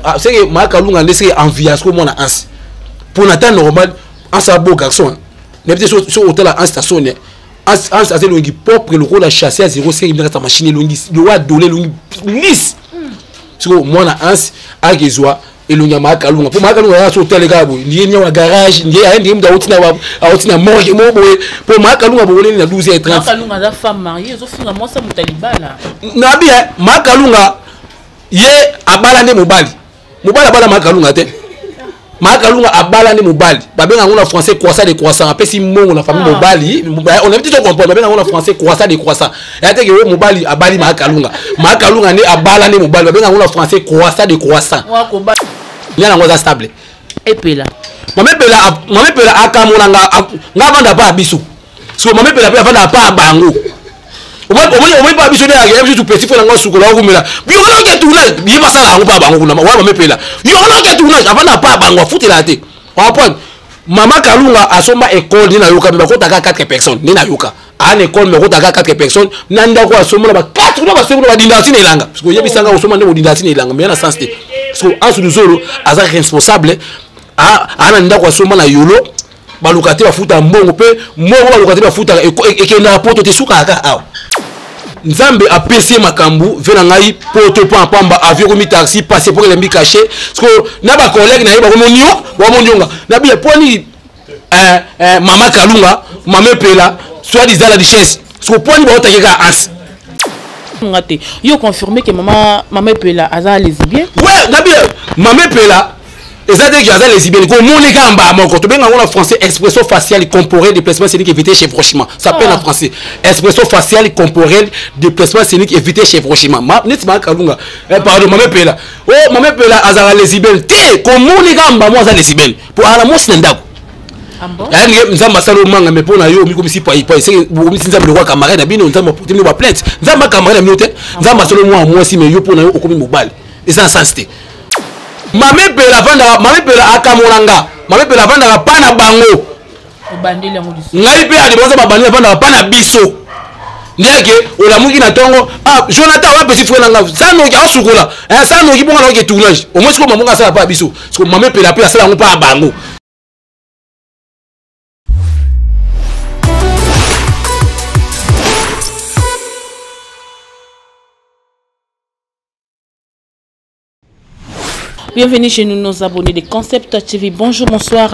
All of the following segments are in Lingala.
Ah, seke Makalunga nde seke envie siko mwana Anse. Pour na temps normal, Anse a beau garçon. Nayebi te so otala Anse ta soni. Anse aza elongi propre lokola chasse ya 05 na kati ya machine, elongi lokola dole, elongi lisse. Siko mwana Anse akezwa elongi ya Makalunga. Po Makalunga ya so otala kaka boye, ndiye nyawa garage, ndiye aye ndiye mutu auti na morgue moko boye. Po Makalunga bokoleni na 12h30. Makalunga aza femme mariée, ozofinga mwasi ya moto ya libala. Nabi Makalunga ye abala nde mobali. Mobali abala Makalunga te. Makalunga abala nde mobali. Babenga yango na français croissant de croissant. Apesi mbongo na famille mobali. On a tout comprendre. Babenga yango na français croissant de croissant. Ya te ke wo mobali abali Makalunga. Makalunga nde abala nde mobali. Babenga yango na français croissant de croissant. Nya nango aza stable. Epela. Mama Epela, Mama Epela akamona nga, nga vanda pa biso. So Mama Epela pe avanda pa bango. Omoni pa biso nde ya biso petit frère nga sukola okumela. Yo kana ke tournage, ye basala yango pa bango kuna. Wa Mama Epela. Yo kana ke tournage, avanda pa bango afutela te. Comprendre? Mama Kalunga asomba école nde nayoka, mais bakotaka 4 personnes nde nayoka. Ana école mais bakotaka 4 personnes na ndako asomba na ba 4 kuna basomba na badinda ntina elanga. Parce que oyebisanga osomba nde bodinda ntina elanga, mais na sens te. Parce que Anse Luzolo aza responsable, ana ndako asomba na yolo, baluka te bafuta mbongo pe mbongo baluka te bafuta ekendaka poto te, sukaka kaka awa. Nzambe apesi ye makambo ve na ngai poto mpo na pamba, avion komi taxi, passeport elembi cachet. Parce que na ba collègue na ye bakomonio, bakomonionga. Na biye mpo nini, Mama Kalunga, Mama Epela, soit disant la duchesse. Parce que mpo nini baotaki kaka Anse? Nga te. Yo confirmer que Mama Epela aza lesbienne? Ouais, na biye Mama Epela eza te que aza lesbienne, ko moni kaka mbala moko. Tobenga yango na français expression faciale corporelle déplacement scénique éviter chevauchement. Ça s'appelle en français expression faciale corporelle déplacement scénique éviter chevauchement. Ma neti Mama Kalunga, pardon, Mama Epela. Oh, Mama Epela azala lesbienne te, ko moni kaka mbala moko aza lesbienne. Po ala mwasi na ndako. Ah bon? Ayaki nge Nzambe asala omanga, mais mpo na yo omikomisi pai pai. Seke okomisi Nzambe lokola camarade na bino, Nzambe aporte bino ba plainte. Nzambe a camarade na bino te. Nzambe asala mwa mwasi, mais yo mpo na yo okomi mobali. Eza na sens te. Mama Epela avandaka, Mama Epela akamola nga. Mama Epela avandaka pa na bango. Obandeli yango lisusu. Ngai mpe ali baza babandi avandaka pa na biso. Ndenge olamuki na tongo, ah Jonathan wa petit frère na nga, sanoki asukola. Eh sanoki bonga na ke tournage. Au moins siko mamonga asala pa biso. Siko Mama Epela pe asala yango pa bango. Bienvenue chez nous, nos abonnés de Concept TV. Bonjour, bonsoir.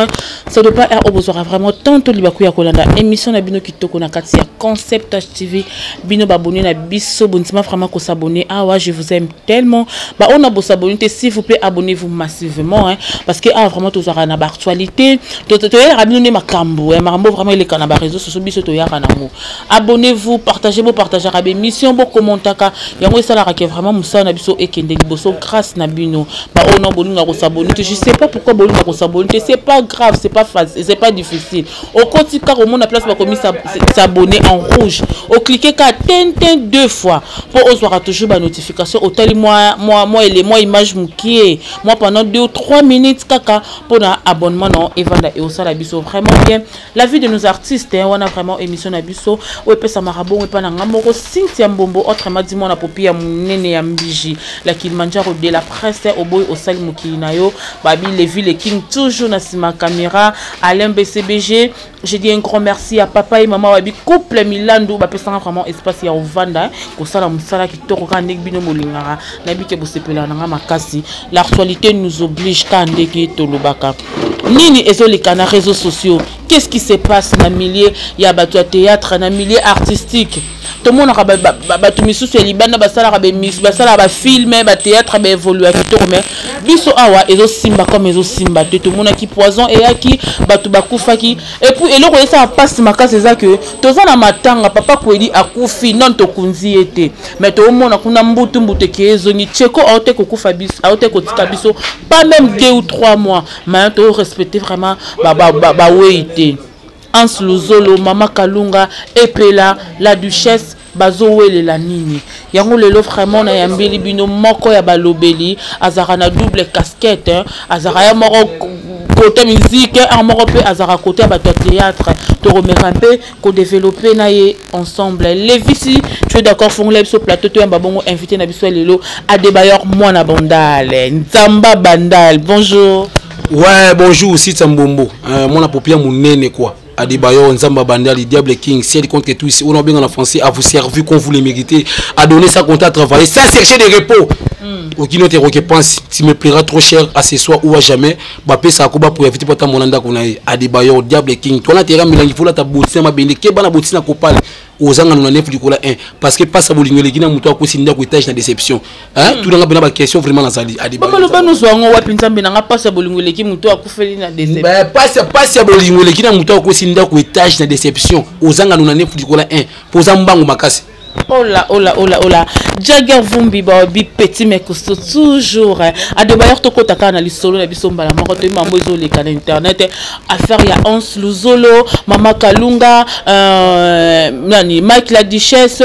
Ça doit pas être au besoin vraiment tant de libaku ya kolanda émission na bino kitoko na kati ya Concept TV. Bino babonné na biso bontima vraiment ko s'abonner. Ah ouais, je vous aime tellement. Ba on a beau s'abonner, s'il vous plaît, abonnez-vous massivement hein, parce que ah vraiment tozara na ba actualité. To to ya bino ne makambo, hein, makambo vraiment il est kana ba réseaux sociaux biso to ya kana ngo. Abonnez-vous, partagez, bo partager ba émission, bo commentaka. Yango esalaka ke vraiment musala na biso ekende liboso grâce na bino. Ba ono bolinga ko s'abonner, je sais pas pourquoi bolinga ko s'abonner, c'est pas grave, c'est pas facile, c'est pas difficile. Okoti kaka omona place ba komi s'abonner en rouge. O cliquer ka tintin 2 fois po ozwaka toujours ba notification. Otali moi moi moi ele moi image mukie. Moi pendant 2 ou 3 minutes kaka pour na abonnement non evanda et osala biso vraiment bien. La vie de nos artistes, hein, on a vraiment émission na biso. Oyo epesa marabongo epa na nga moko Cynthia Mbombo, autrement dit mwana popi ya munene ya Mbiji, la Kilimanjaro de la presse, oboy osali mokili na yo, Babi Levi le King toujours na sima caméra, Alain BCBG. Je dis un grand merci à papa et maman Babi couple Milandu, ba pesanga vraiment espace ya ovanda, hein, kosala musala kitoko ka ndenge bino bolingaka, na bike bosepela na nga makasi. L'actualité nous oblige ka ndenge tolobaka. Nini ezoleka na réseaux sociaux? Qu'est-ce qui se passe na milieu ya bato ya théâtre, na milieu artistique? Tomonaka bato misusu ya libanda basalaka ba émission, basalaka ba film, ba théâtre, ba évoluer kitoko, mais biso awa ezosimba comme ezosimba te. Tomonaki poison eyaki, bato bakufaki. Et puis eloko esala pasi makasi eza que toza na matanga, papa Kwedi akufi, non tokunzi ye te. Mais tomona kuna mbutu mbutu eke ezongi, Tcheko aote kokufa biso, aote kotika biso pas même 2 ou 3 mois, mais to respecter vraiment ba wei te. Hans Luzolo, Mama Kalunga, Epela, la duchesse, bazowelela nini? Yango lelo vraiment na yambeli bino moko ya balobeli, azaka na double casquette, hein, azaka ya moko Côté musique, un moko mpe azalaka côté ya bato ya théâtre. Tokomeka mpe kodévelopper na ye ensemble. Levi, si tu es d'accord, fongola biso plateau, toyamba bongo invité na biso ya lelo, Adebayor Mwana Bandal, Nzamba Bandal. Bonjour. Ouais, bonjour, Sita Mbombo. Mwana popia munene quoi. Adebayor, Nzamba Bandal, Diable King, ciel contre tout ici. On a bien en français, à vous servir comme vous le méritez, à donner sa compte à travailler, sans chercher des repos. Aucune autre qui pense, tu me plairas trop cher à ce soir ou à jamais. Bapesa akoba pour éviter pota monanda kuna ye. Adebayor, Diable King. Toi, la terre, milangi, faut la ta botina ma bende. Keba na botina kopal. Ozanga na nef du kola 1 parce que passe à bolingo lekina muto akosi ndako étage na déception, hein. Tout nga bena ba question vraiment na zali Adebayor. Mama, loba nyonso yango wapi? Nzambe nanga, mpasi ya bolingo eleki moto akufeli na déception. Ba passe ya bolingo eleki na moto akosi ndako étage na déception. Ozanga na nef du kola 1 poza mbango makasi. Ola, ola, ola, ola. Jagger Vumbi, baobi petit mais costaud toujours. Adebayor, tokota kaka na lisolo na biso mbala moko. Toyebi mambo ezoleka na internet. Affaire ya Hans Luzolo, Mama Kalunga, nani, Mike la Duchesse,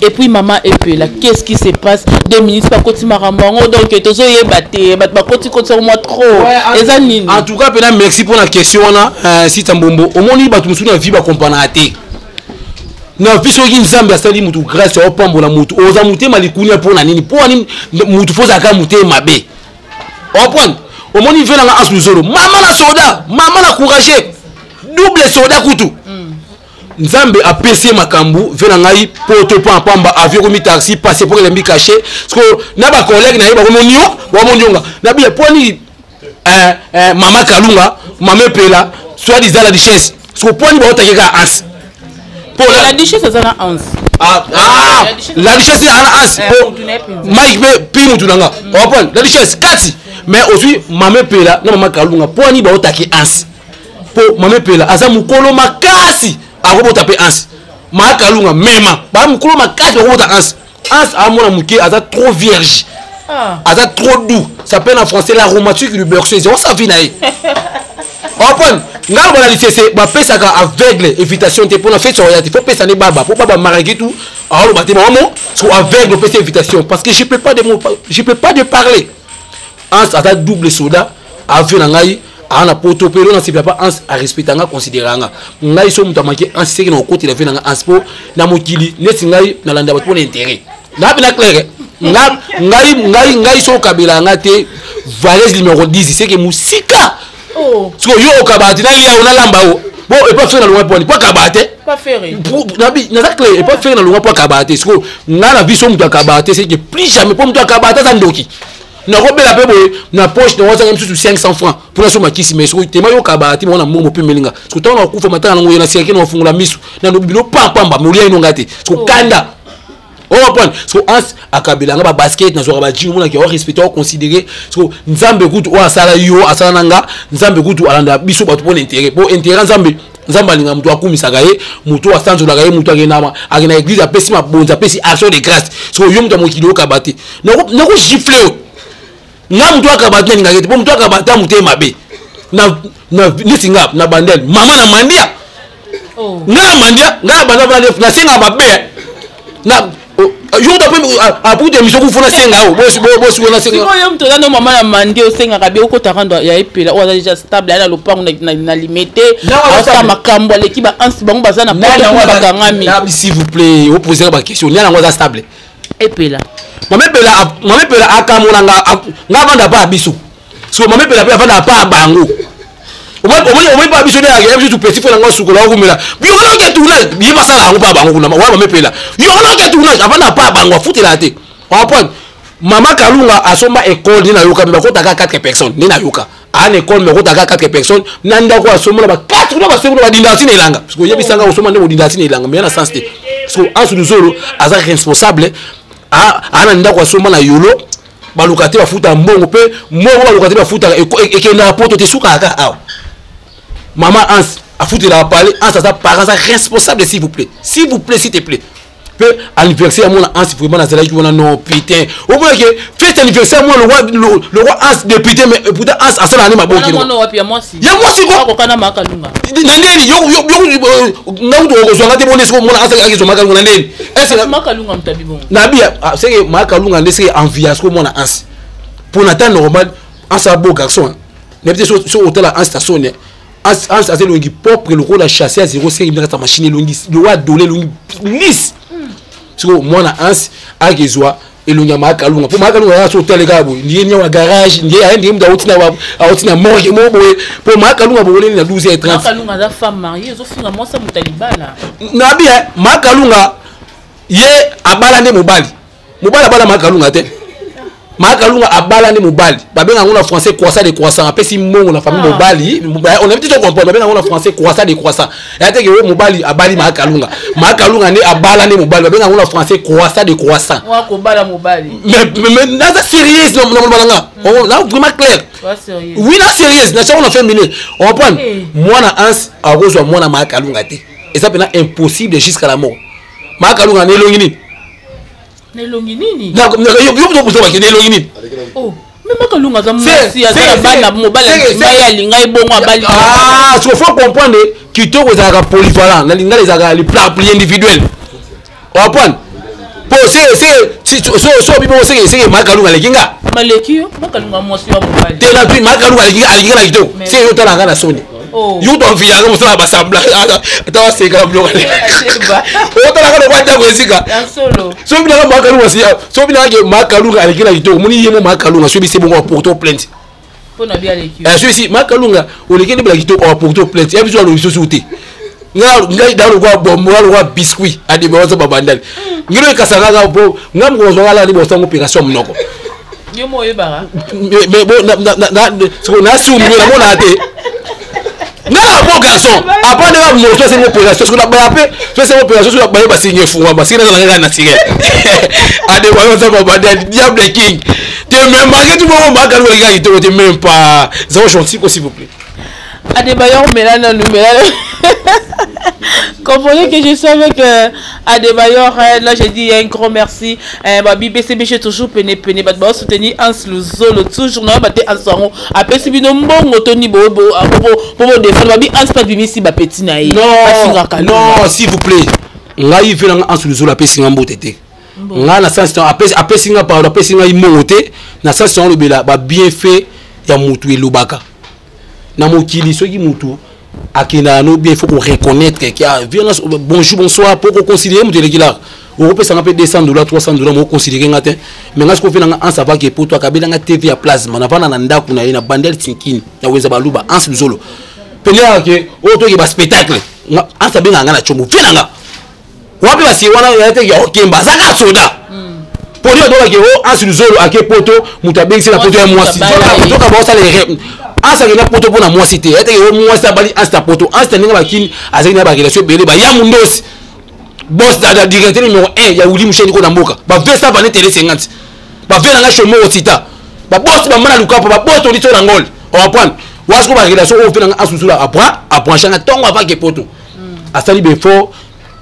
et puis Mama Epela. Qu'est-ce qui se passe? 2 minutes bakoti makambo yango, donc tozoyeba te. Bato bakoti koti yango mwa trop. Eza nini? En tout cas mpena merci pour la question wana, Sita Mbombo. Omoni, bato mosusu na vie bakompanaka te na vie. Soki Nzambe asali mutu grâce, aopambola mutu, oza motema likunia mpo na nini? Mpo nini mutu fo ozalaka motema mabe? Oprendre, omoni ve nanga Anse Luzolo, mama na soda, mama na courage, double soda kutu. Nzambe apesi ye makambo. Ve na ngai poto mpo na pamba, avion komi taxi, passeport elembi caché. Parce na bacollègue na ye bakomonio bamonionga na biye mpo nini? Mama Kalunga, mama Epela, soit disant la Duchesse, siko mpo nini baotaki kaka Anse? La Duchesse aza na Anse. Ah, ah, la Duchesse aza na Anse po Mike mpe pi mutu na nga oprendre la Duchesse kati. Mais ozwi mama Epela na mama Kalunga, mpo ani baotaki Anse? Mpo mama Epela aza mokolo makasi, akobota mpe Anse. Mama Kalunga mema baa mokolo makasi, bakobota Anse. Anse amona moke, aza trop vierge. Ah. Aza trop doux, ça s'appelle en français l'aromatique du berceau. Osa vie na ye oprendre. Ngai loba na lisese, bapesaka aveugle invitation te mpona feti oya te. Fo pesa nde baba, mpo baba maraki tout aoloba te. Mamo so aveugle opesa invitation parce que je peux pas de je peux pas de parler. Anse aza double soda, ave na ngai aa na poto mpe elo nasepela mpa Anse arespecta nga, considéra nga. Ngai so moto amaki Anse, seki na kokotela ve na nga Anse, mpo na mokili neti ngai nalanda bato mpona intérêt nga mpe na claire. Ngai so okabela nga te valise numéro 10, seke mosika. Siko yo okabaka te, nalia o nalamba o bo epa Ferre na longwa poni po akabaka te. Naza clair, epa Ferre na longwa po akabaka te. Siko ngai na biso moto akabaka te, seke plus jamais, po moto akabaka te aza ndoki. Nakobela mpe boye na poche nango azanga misusu 500 francs mpona so makisi. Mais soki tema yo okabaka te, mwana mbongo mopemelinga. Soki ntango nakufa, matanga nango ye na sirke na wafungola miso na bino pampamba molia ino nga te. Soki kanda ocomprendre, so Anse akabelanga babasket, nazwaka bajini, omonaki aorespecte, aoconsidéré. So Nzambe kutu oyo asala yo, asala na nga, Nzambe kutu alanda biso bato mpona intérêt, po intérêt Nzambe. Nzambe alinga moto akumisaka ye, moto asanzolaka ye, moto akenda na église, apesi mabonzi, apesi action de grâce. So yo moto ya mokili okaba te, nakogifle yo. Nga moto akaba te, nalingaka te, po moto akaba te amoteye mabe. Neti nga na bandele, mama na mandia. Nga na mandia, nga na banda nasenga mabe na yo moto aputa émission kufu, nasenga yo bosuko, nasenga. Sikoyo moto oza no mama na mandi, osengaka bi okota rando ya Epela oyo aza déjà stable, aya na lopango na Limete, asala makambo aleki ba Anse. Bango baza na bakangami. S'il vous plaît, oposera baquestion. Nani yango aza stable? Epela. Mama Epela, mama Epela akamona nga, nga avanda pa ya biso. So mama Epela mpe avanda pa ya bango. Omoni mpa biso nde ya biso petit frère nango sukola okumela yokana oke tournage, ye basala yango mpa bango kuna wana. Mama Epela yokana oke tournage, avanda pa ya bango, afutela te. Comprendre, mama Kalunga asomba école nde nayoka me bakotaka 4 personnes. Nde nayoka aa na école me bakotaka 4 personnes na ndako, asomba na ba 4 kuna, basengo na badinda ntina elanga. Parce que oyebisanga osomba nde bodinda ntina elanga, mais na sens te. Parce que Anse Luzolo aza responsable, aa na ndako asomba na Yolo, baluka te bafuta mbongo mpe mbongo baluka te bafutaka ekendaka poto te, sukaka kaka awa. Mama Anse afutelaka pale. Anse aza parent, aza responsable. S'il vous plaît, s'il vous plaît, s'il te plaît. Mpe anniversaire ya mwana Anse, vraiment nazalaki wana. Non, putain, omonake fête anniversaire mwana le roi Anse député, mais pourtant Anse asalaka nde maboki. Ya mwasi. Ya mwasi ko na ndeni nga kutu okozwanga te. Bonde siko mwana Anse akezwa Makalunga na ndeni? Nabi seke Makalunga nde seke envie siko mwana Anse. Pour na temps normal, Anse a beau garçon. Nayebi te so otala Anse na soni. Anse aza elongi propre lokola chasse ya 05 na kati ya machine, elongi lokola dole, elongi lisse. Sikoyo mwana Anse akezwa elongi ya Makalunga, mpo Makalunga ya so otale kaka boye, ndiye niawa garage, ndiye aye, ndiye mutu auti na morgue moko boye, mpo Makalunga bokoleni na 12h30. Makalunga aza femme mariée, ozofinga mwasi ya moto ya libala. Nabi Makalunga ye abala nde mobali, mobali abala Makalunga te. Makalunga abala nde mobali, babenga yango na français croissant de croissant, apesi mbongo na famille. Mobali, on a peut-être comprendre, babenga yango na français croissant de croissant. Eya te ke oyo mobali abali Makalunga, Makalunga nde abala nde mobali, babenga yango na français croissant de croissant. Kobala mobali. Mais naza sérieuse na moloba na nga, na vraiment clair. Oui, na sérieuse na chaque na fin minute on comprendre. Mwana Anse akozwa mwana Makalunga te, eza mpena impossible jusqu'à la mort. Makalunga na elongi nini? Na elongi nini? Yo elongi nini? Oh, mais Makalunga aza mwasi, aza na bana, mobali andima ye, alinga ye bongo, abali. Ah, so faut comprendre, kitoko ezalaka polyvalent, na lingala ezalaka le plat pli individuel, comprendre? Po se so bibo seke Makalunga aleki nga. Maleki yo, Makalunga mwasi wa mobali. Te, na puis Makalunga aleki nga na kitoko. Se yo otalaka na soni, yo to mosala ya basambla, ata baseka biloko, otalaka lokwa ntango esika. So binaka Makalunga, so binaka Makalunga aleki na kitoko, moni ye mo Makalunga, so bise bongo aporte plainte. So bisi Makalunga oleki nde bela kitoko, aporte plainte ya biso, alobi soso te. Ngai da lokwa bombo, nga lokwa biscuit adeba waza babandali ngino ekasaka kaka, po nga mokolo zwaka ala nde bosango opération monoko. Yo mo oyebaka. Nasumbi namona te, nga na bon garçon apa ndenge moto asengi opération, soki nabaya mpe so esengi opération, soki nabaye basingi efungwama, singi nazala kaka naturel. Adeba waza babandali, diable king te, mais malgré tout bongo Makalunga aleki kitoko te, même pas zéro gentil ko, s'il vous plaît. Adebayor Mélano, Mélano. Comprenez que je suis avec Adebayor. Hein, là, j'ai dit un grand merci. Bah, BCBG toujours peine peine. Bah, bah, soutenir Hans Luzolo toujours. Non, bah, t'es Hans Wango. Après, si bino mbongo toni bo bo bo bo bo défendre. Bah, bi Hans pas bimisi ba petit na ye. Non, non, s'il vous plaît. Ngai ve nanga Hans Luzolo apesi nga mbote te. Ngai na sens apesi nga, pardon, apesi ngai mbongo te. Na sens olobela ba bienfait ya mutu elobaka na mokili, soki mutu akendaka no bien, il faut qu'on reconnaître que violence. Bonjour, bonsoir, po koconsidérer moto eleki laka, okopesanga mpe 200 $, 300 $, mokoconsidérer nga te. Mais nga sikoyo nanga Anse avaki poto, akabelanga TV ya plasma, navanda na ndako na ye na Bandel Tinkini na Wenza Baluba. Anse Luzolo pene yaka ke oyo toke baspectacle, Anse abengaka nga na tshombo vie na nga wapi basi wana ya te ya okemba, azaka soda poni batokake o Anse Luzolo ake poto, moto abengisi na poto ya mwasi, toka baosala erreur. Anse akenda poto mpo na mwasi te, eteke o mwasi abali Anse na poto. Anse na ndenge bakini azalaki na barelation ebele, bayamu ndosi boss da directeur numéro 1 ya Wili Musheni ko na mboka, bavesa vane tele 50, bave nanga shomo otita, babosi bamana lukapo, babosi toli to na ngole oapprendre wasiko barelation oyo mpe nanga asusula apra abranche nga ntongo avake poto, asali befort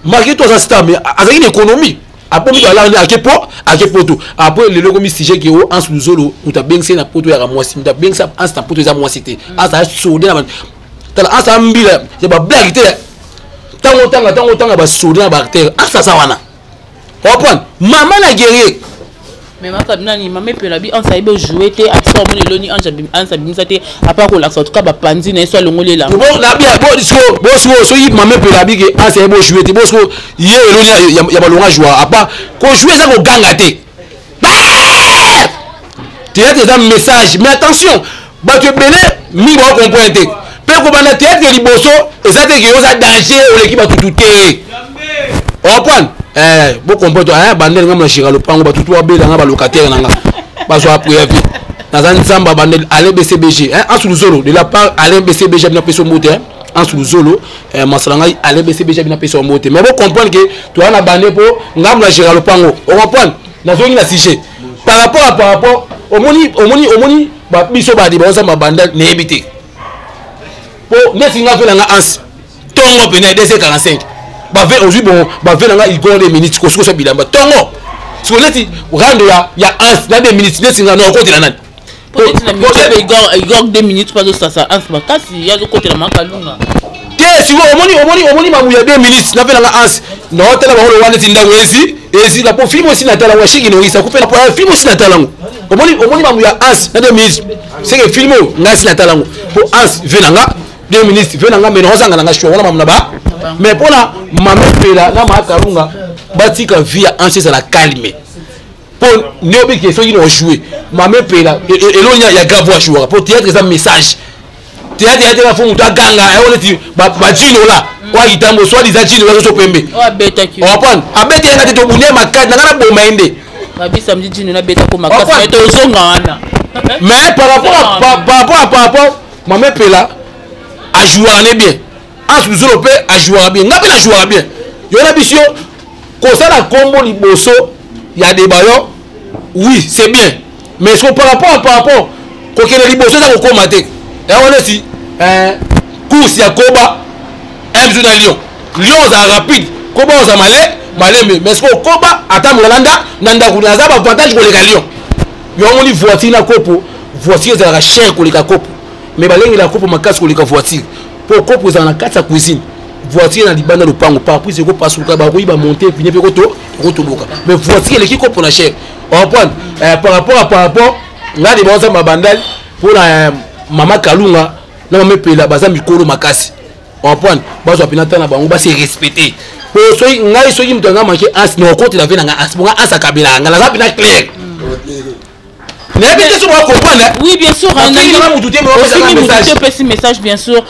malgré tout aza star, mais azalaki na économie, abomi balanga nde ake po ake poto. Après lelo ekomi sujet ke o Anse Luzolo moto abengisi ye na poto yaka mwasi, moto abengisi Anse na poto eza mwasi te. Anse asode na tala, Anse ambila ya bablague te, ntango otanga, ntango otanga basode na baacteur, Anse aza wana, comprendre, mama na guerrier. Mais maka nani, mama epela bi Anse ayebi ojouer te, ati omoni eloni Anse abimisa te, apa kolakisa en tout cas bapandi na ye so alongoli elanga. Bosiko soki mama epela bi ke Anse ayebi ojouer te, bosiko ye eloni ya balonga joie apa kojouer eza koganga te, théâtre eza message. Mais attention, bato ebele mingi bakocomprendre te, mpe kobanda théâtre liboso eza te ke oza danger, oleki batutu te, ocomprendre? Bocomprendre, bandele nga na géra lopango, batutu babelanga balocataire na nga bazwa préavis, naza nzambe. Bandele Alain BCBG, Ansu Luzolo de la part Alain BCBG abina peso mbote, Ansu Luzolo, masala ngai Alain BCBG abina peso mbote. Mais bocomprendre ke toza na bande mpo ngambo na géra lopango, ocomprendre? Nazongi na sujet par rapport omoni biso badi baoza mabanda, nayebi te po neti nga mpe na nga Anse ntongo pene ya 2h45 bave ozwi bon, bave na nga Igor 2 minutes kosukosa bilamba ntongo siko neti rando ya Anse na 2 minutes, neti nga na okotela nani. Igor 2 minutes mpo azosasa Anse makasi, ye azokotela makalunga. Te, sikoyo omoni, omoni, omoni mamu ya 2 minutes na mpe nanga Anse naotala bango lowa neti ndako ezi ezi na po film osi natala yango shiki noyisa kupe na po film osi natala yango. Omoni, omoni mamu ya Anse na 2 minutes, c'est que film oyo ngai si natala yango po Anse ve na nga 2 minutes ve na nga, mais naozanga na nga choix wana mamu na ba. Mais mpona Mame Pela na Makalunga, batika vie ya Anse ezala calme, mpo nde obiki soki na ojoue Mame Pela eloni ya grave ajouaka, mpo théâtre eza message. Théâtre ya teka fo moto aganga yango neti bajinola oyo kitambo, soit disant jinola soso pembe. Comprendre, abeti yanga te, tobuni ya makasi nanga na boma ye nde. Mais par rapport Mame Pela ajouaka ne bien, Anse Luzolo mpe ajouaka bien, nga mpe najouaka bien. Yo na biso yo kosala kombo liboso ya Debayo, oui, c'est bien, mais so par rapport kokende liboso eza kokóma te. Yango neti course ya koba un na lion, lion ozala rapide, koba oza male malembe, mais siko koba atambola na nda na ndako aza baavantage koleka lion. Yo omoni voiture na kopo, voiture ezalaka cher koleka kopo, mais balengela kopo makasi koleka voiture, mpo kopo ezala na kati ya cuisine, voiture na libanda lopango, pare-brise ekopasuka, bakoyiba monte pine mpe ekotoboka, mais voiture eleki kopo na cher. Comprendre, par rapport ngai de baoza Bandali mpona Mama Kalunga na Mama Epela, baza mikolo makasi. Comprendre, bazwa mpena ta na bango, base respecte, po soki ngai, soki moto anga manke Anse, na okotela ve na ngai Anse, bonga Anse akabelaka ngai, naza mpena clair, nayebi te soki comprendre. Oui, bien sûr. Mutu te. Message, opesi message, bien sûr,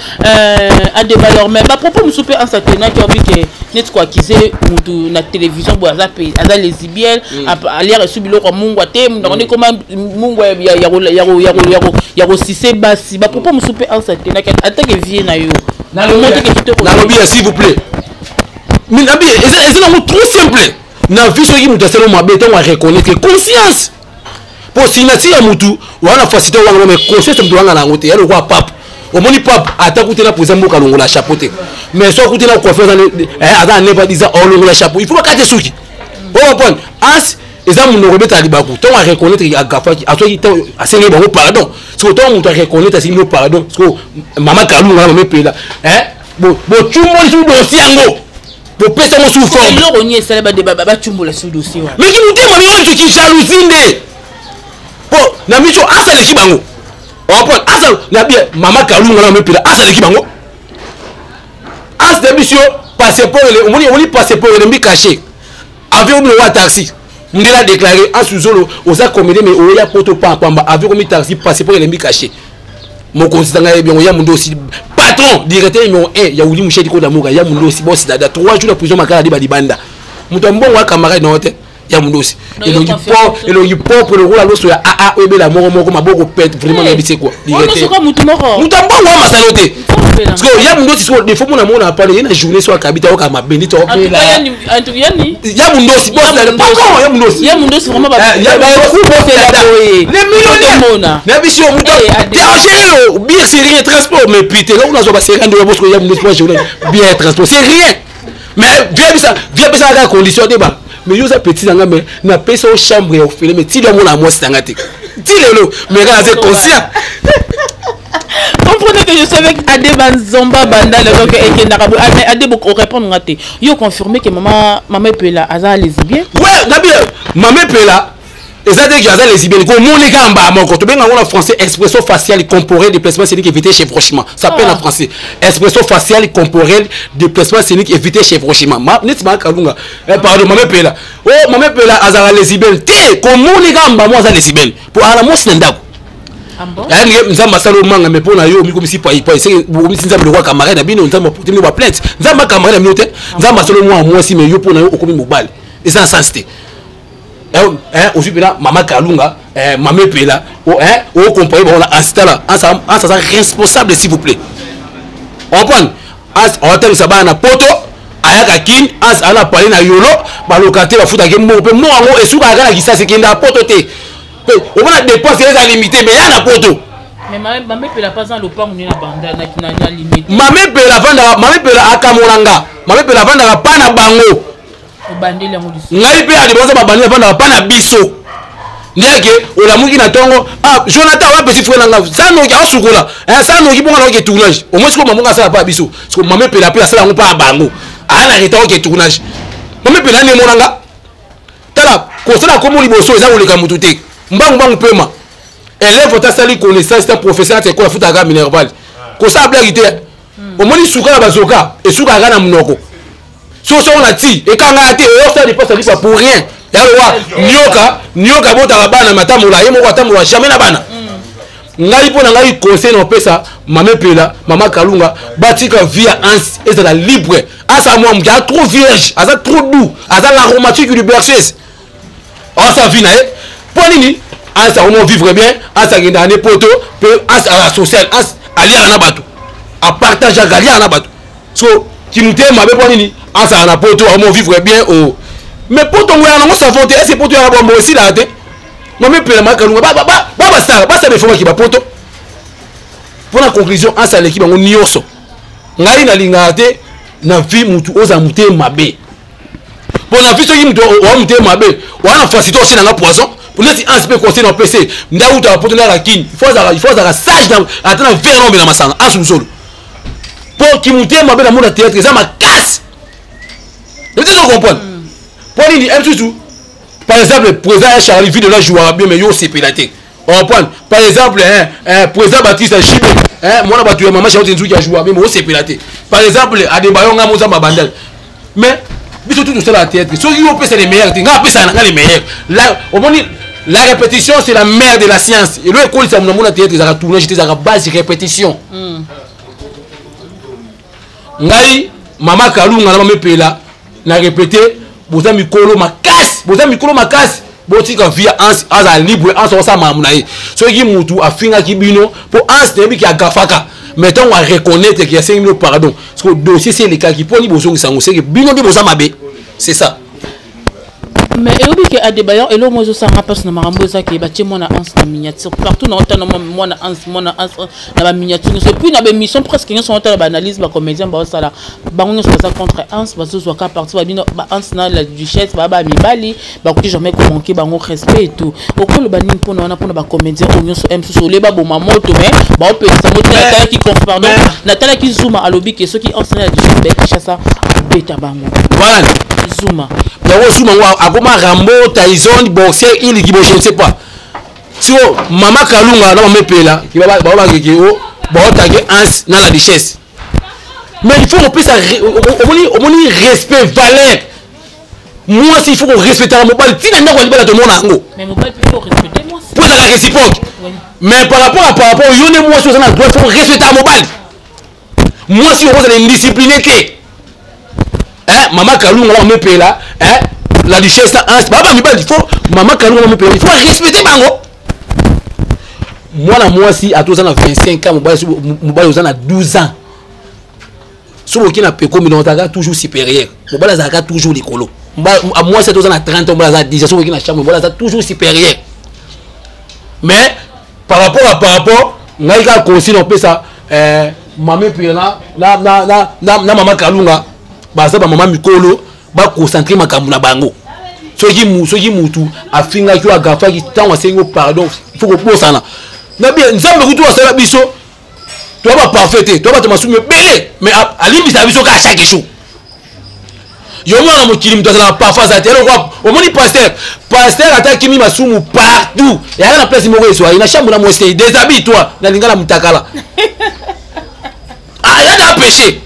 Adebayor. Mais bapropos mosusu mpe Anse atenaki, obi ke neti koakize mutu na télévision boye, aza pe aza lesbienne, aliaka esu biloko ya mungwa te, mundu yango ekoma mungwa ya kosise basi. Bapropos mosusu mpe Anse atenaki atake vie na yo. Nalobi ya s'il vous plaît, nabi eza nango trop simple na vie. Soki moto asali mabe, ntango areconnaître, conscience, po signature ya mutu wana facilité wanga, mais conscience mutu wanga na yango te. Ya lokwa pape, omoni pape ata kutena président mboka, alongola chapeau te, mais so akutena coiffure aza na 9 à 10 ans, olongola chapeau, il faut bakate suki. Ocomprendre, Anse eza monoko ebetaka libaku. Ntango areconnaître agafaki, azwaki, asengeli bango pardon. Siko ntango moto areconnaître, asengi bino pardon, siko Mama Kalunga na Mama Epela bocumboli su dossier yango, bopesa yango sous forme. Eloko nini esali bacumbola su dossier wana? Mais ki motema bino soki jalousie nde, mpo na miso asaleki bango. Comprendre, asa na bien Mama Kalunga na Mama Epela asaleki bango. Anse na biso yo passeport, omoni, omoni passeport elembi caché, avion omi lokola taxi ndela déclaré. Anse Zolo oza comédien, mais oya poto pamba, avion komi taxi, passeport elembi caché. Mokonzi tanga yebi yango ya Mundosi, patron directeur numéro 1 ya Wuli Mushedi Kodamoka ya Mundosi, boss dada, 3 jours na prison Makala di balibanda. Moto ya mbongo ya camarade na yo te ya Mundosi, elongi propre, elongi propre lokola loso ya aa oyo ebela moko moko, maboko pete, vraiment nayebi te quoi. Directeur mutu moko. Moto ya mbongo ya masalo te. Parce que ya Mundosi siko defo mona mona apale ye na journée so akabi te, oyoka mabe nde tokela ya Mundosi, boss patron ya Mundosi. Ya Mundosi vraiment. Les millionnaires na biso, moto te engéré yo bien, c'est rien transport, mais putain, là on a ba 50 dollars parce que ya Mundosi pour journée bien transport, c'est rien. Mais viens bisa, viens bisa kaka condition te ba, mais yo oza petit na nga, mais napesa yo chambre ya ofele, mais ti lelo mona mwasi na nga te, ti lelo, mais kaka aza conscient. Comprenez que je suis avec Ade Banzomba Bandal, donc ekendaka bo mais Ade bo répondre nga te. Yo confirmer que mama Epela aza lesbienne? Ouais, nabi Mama Epela eza te que aza lesbienne, komoni kaka mbala moko. Tobenga yango na français expression faciale corporelle, déplacement scénique, éviter chevauchement. Ça s'appelle, ah, en français expression faciale corporelle, déplacement scénique, éviter chevauchement. Ma neti Mama Kalunga, pardon, Mama Epela, oh, Mama Epela azalaka lesbienne te. Komoni kaka mbala moko aza lesbienne po ala mwasi na ndako ndenge Nzambe asala omanga, mais mpo na yo omikomisi paipai, seke okomisi Nzambe lokwa camarade na bino. Nzambe aporte bino baplainte, Nzambe acamarade na bino te. Nzambe asala mwana mwasi, mais yo mpo na yo okomi mobali, eza na sens te. Ozwi mpena Mama Kalunga, Mama Epela, okompaye bango na Anse. Tala, Anse aza responsable, s'il vous plaît. Comprendre, Anse aotangisa bana na poto, ayaka Kine, Anse ana pale na yolo, baloka te, bafutaki mbongo mpe mbongo yango esukaka kaka na Kisasi, ekendaka poto te. Omona dépense eza limité, mais ya na poto. Mama Epela Mama Epela avandaka, Mama Epela akamolanga, Mama Epela avandaka pa na bango. Ngai mpe alibanza babandi, avandaka pa na biso. Ndeke olamuki na ntongo, ah Jonathan wa petit frère nanga sanoki asukola, eh sanoki bonga na tournage. Au moins ko maman asala pa biso. Siko maman pela pela asala ngo pa bango. Ana retard ke tournage. Maman pela ne monanga. Tala kosala komo liboso eza koleka mutu te. Mbangu mbangu pema. Élève otasali connaissance ta professeur ate kola futaka minerval. Kosala blague te. Omoni suka na bazoka esukaka na munoko. Soso na ti ekanga te osala lipasa lipa pour rien. Yalowa nyoka nyoka botaka bana matambola ye moko atambola jamais na bana. Ngai mpo na ngai conseil na opesa mama Epela, mama Kalunga, batika vie ya Hans ezala libre. Asa mwa moke aza trop vierge, aza trop doux, aza l'aromatique du berceuse. Asa vie na ye mpo nini? Hans akomo vivre bien, Hans akendaka ne poto mpe Hans aza social, Hans aliaka na bato, apartageaka, aliaka na bato. So kimutema mabe mpo nini? Hans azala na poto akomo vivre bien o oh. Mais poto ngo ya nango savon te, ese poto ya bombo esilaka te. Mama Epela, mama Kalunga, ba basala basala efomaki bapoto. Mpo na conclusion, Hans aleki bango nyonso. Ngai nalingaka te na vie mutu ozala motema mabe. Mpo na vie soki mutu oa motema mabe, oa na facilité osila nga poison. Neti Hans mpe conseil na opese nde awutaka poto nde alaka kini, il faut azalaka sage ata na verre na omela masanga. Hans Luzolo mpo kimotema mabe na mona théâtre eza makasi. Ozo comprendre mpo nini? Msusu par exemple président ya Charlie Ville la jouera bien, mais yo sepela te. On prend par exemple hein, hein, président Baptiste JB, hein, mwana bato ya mama Charlotte Nzuki a jouera bien, mais yo sepela te. Par exemple Adebayo nga moza mabandal, mais biso tout tosala théâtre soki yo opesa les meilleurs te, nga apesa nga les meilleurs. La omoni la répétition c'est la mère de la science. Elo ekolisa mona mona théâtre ezalaka tournage te, ezalaka base répétition. Ngai mama Kalunga na mama Epela na répété, boza mikolo makasi, boza mikolo makasi, botika vie Hans aza libre. Hans osala makambo na ye. Soki mutu afingaki bino mpo Hans nayebi ki agafaka, mais ntango areconnaître ki asengi bino pardon, parce que dossier si elekaki mpo ni bozongisa yango, seke bino nde boza mabe, c'est ça. Mais eyobi ke Adebayor eloko moko ezosanga mpasi na makambo eza ke batie mwana Hans na miniature partout. Na otala mwana Hans, mwana Hans na baminiature nyonso, et puis na baémission presque nyonso otala baanalyse, bacomédien baosala bango nyonso baza contre Hans, bazozwaka parti babino ba Hans na la duchesse baa bamibali bakoki jamais komanke bango respect et tout. Okoloba nini mpona wana, mpona bacomédien oyo nyonso m mosusu olie baboma moto mais baopelisa moto? Natalaki, pardon, natalaki Zuma alobi ke soki Hans na la duchesse baye Kinshasa, abeta bango. Voilà. Zuma. Yango Zuma ngo akoma Rambo, Tyson, boxer iliki bo je ne sais pas. Siko mama Kalunga na mama Epela babakeke o baotake Hans na la duchesse, mais il faut kopesa omoni omoni respect valeur mwasi. Il faut korespectaka mobali ntina ndako ya libala, tomona yango po ezalaka réciproque. Mais par rapport yo nde mwasi oza na droit, faut respectaka mobali. Mwasi okozala indiscipline te. Mama Kalunga na mama Epela, la duchesse na Hans baba mibali, faut mama Kalunga na mama Epela, il faut respecter bango. Mwana mwasi ata oza na 25 ans, mobali oza na 12 ans, soki oki na peko milongo azalaka toujours supérieur, mobali azalaka toujours likolo. Mwasi ata oza na 30 ans, mobali aza 10 ans, soki oki na chambre, mobali aza toujours supérieur. Mais par rapport ngai kaka conseil na opesa mama Epela na mama Kalunga, baza bamama mikolo, baconcentre makambo na bango. Soki mutu afingaki oyo agafaki, ntango asengi pardon, faut kobosana na bien. Nzambe kutu asala biso toya baparfait te, toya bato masumu ebele, mais alimbisaka biso kaka chaque jour. Yo mwana mokili, moto azalaka parfait aza te. Eloko omoni pasteur ata akimi masumu partout, eyaka na place moko ezwai na chambre na mwasi te. Déshabille toi nalinga na mutakala ayaka péché.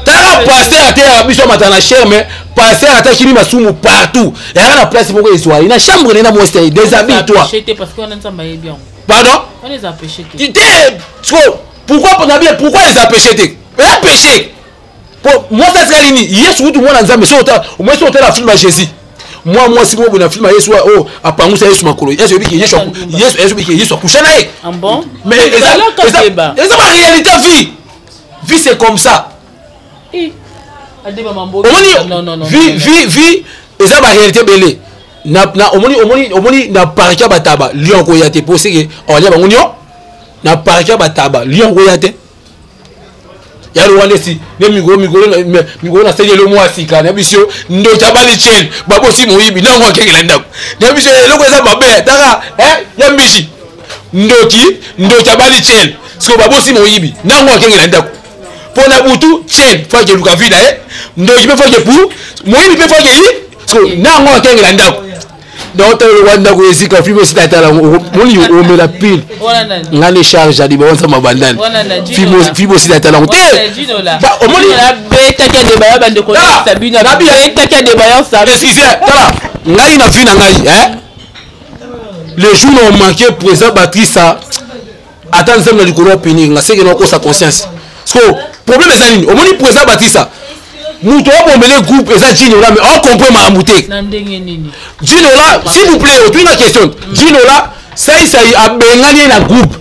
Talaka pasteur ateyaka biso amata na chair, mais pasteur ata akimi masumu partout, eyaka na place moko ezwai na chambre na mwasi te. Déshabille toi, pardon te. Pourquoi na bien, pourquoi eza péché te? Eza péché po mwasi atikali nini? Yesu kutu mwana Nzambe, soki omoi, soki otala film ya Jésus, mwa mwasi moko boye na film ya Yesu oyo apangusa Yesu makolo, Yesu oyebiki Yesu, Yesu oyebiki Yesu akusha na ye. Mais eza ba réalité, vie c'est comme ça. Omoni vie eza ba réalité ebele. Omoni na parke ya bataba, lion koya te po seke alia bango nio. Na parke ya bataba, lion koya te. Ya lowa neti ne mikolo mikolo mikolo nasali elo mwa sika na biso ndoki abali chaine babosi moyibi nango akengela ndako na biso eloko eza mabe taka ya mbisi ndoki ndoki abali chaine siko babosi moyibi nango akengela ndako mpo na butu chaine fo akeluka vi na ye ndoki mpe fo ake pu moyibi mpe fo ake yi siko nango akengela ndako donc tala lokwa ndako esika filme esika atala moni omela pile nga ne charge adi bawansa mabandani filme esika atala yango te omoni excuse tala ngai na vie na ngai le jour na omanke président Patrice ata nzambe na likolo apunir nga seke nakosa conscience siko problème eza nini omoni président Batista moto abombele groupe eza Jinola mais ocomprend makambo te Jinola s'il vous plaît otuni nga question. Jinola saisai abengani ye na groupe